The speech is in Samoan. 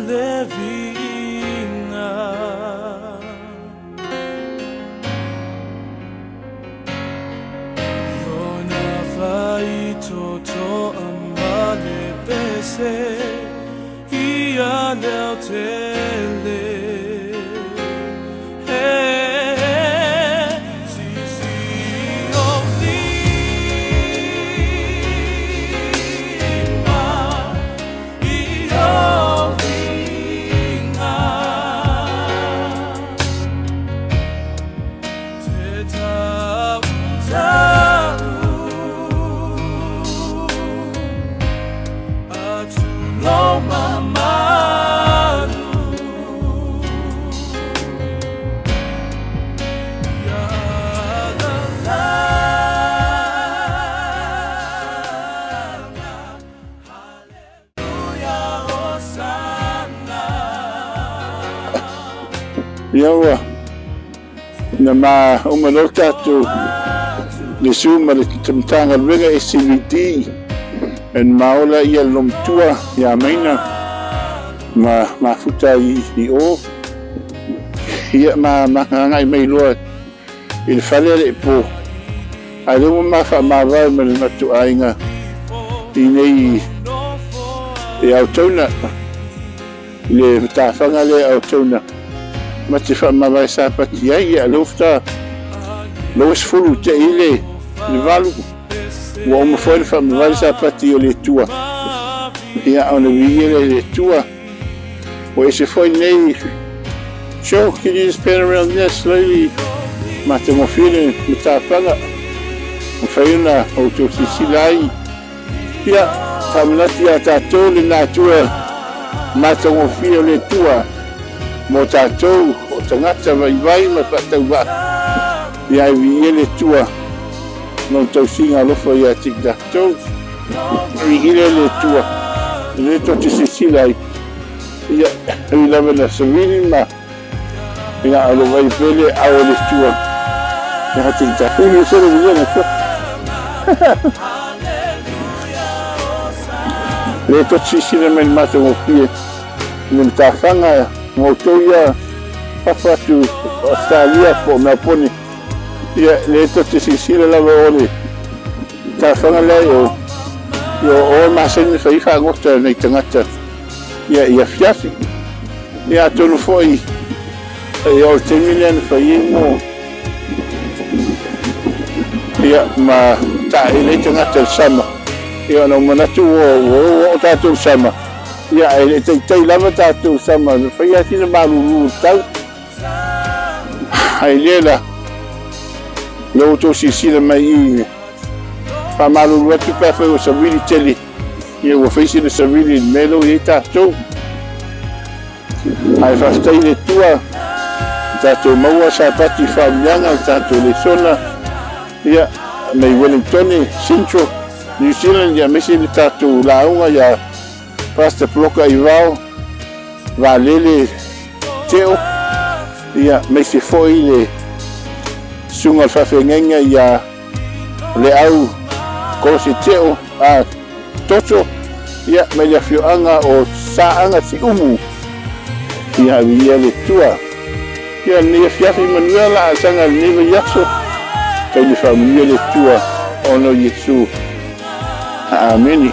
le viiga. Lona faitotoa ma le pese ia le aotele. Ia ua na ma uma loa tatou le su ma le Matagaluega SCVD e na maola ia le lomatua ia Maina ma mafuta i o ia ma agai mai loa i le fale a le po a lea ua ma faamavae ma le matou aiga i nei i Aotauna i le matafaga lea Aotauna ma te faamavae sapati ai ia lea ua faatoa maua 10 te i le 8 ua uma foi le faamavae le sapati o le Atua ia ona viia lea i le Atua. Ua ese foi lenei show. Can you just pan around there slowly? Matagofie le matafaga mafai ona outou silasila ai. Ia, faamanatu ia tatou le natura matagofie o le Atua mo tatou o tagata vaivai ma faatauvaa. Ia, e viia le Atua lona tausiga alofa ia te i tatou. Viia le Atua e le tou te silasila ai. Ia, e ui lava na savili ma ia o lo vai pea le ao o le Atua ia te i tatou. Uli se le viia na Le tou te silasila mai i le matagofie i le matafaga ma outou ia fafo atu Ausetalia po o Melbourne. Ia, le tou te silasila lava o le tafaga lea o ia o masani na fai fagota nai tagata ia i afiafi. Ia atonu foi ia o le taimi lea na fai ai mo ia ma taele ai tagata i le sama. Ia ona ou manatu ua ua oo tatou i le sama, ia ae le taitai lava tatou i le sama, na fai lava sina malulu o le tau. Ai lea la, lea ua outou silasila mai i faamalulu atu pe afai ua savili tele, ia ua fai sina savili i le mea lea ua i ai tatou. Ae faafetai i le Atua, tatou maua Sapati faaumiaga le tatou lesona, ia, mai Wellingtone, Central, New Zealand, ia aemaise le tatou lauga ia Pastor Poloka Ivao, Valele Teo, ia, aemaise foi le susuga o le faafeagaiga ia Leau Kolose Teo, a Toto, ia, mai le afioaga o Saaga Siumu, ia, viia le Atua. Ia, lenei afiafi manuia la asaga lenei vaiaso, taimi faamanuia le Atua ona o Iesu. Amene.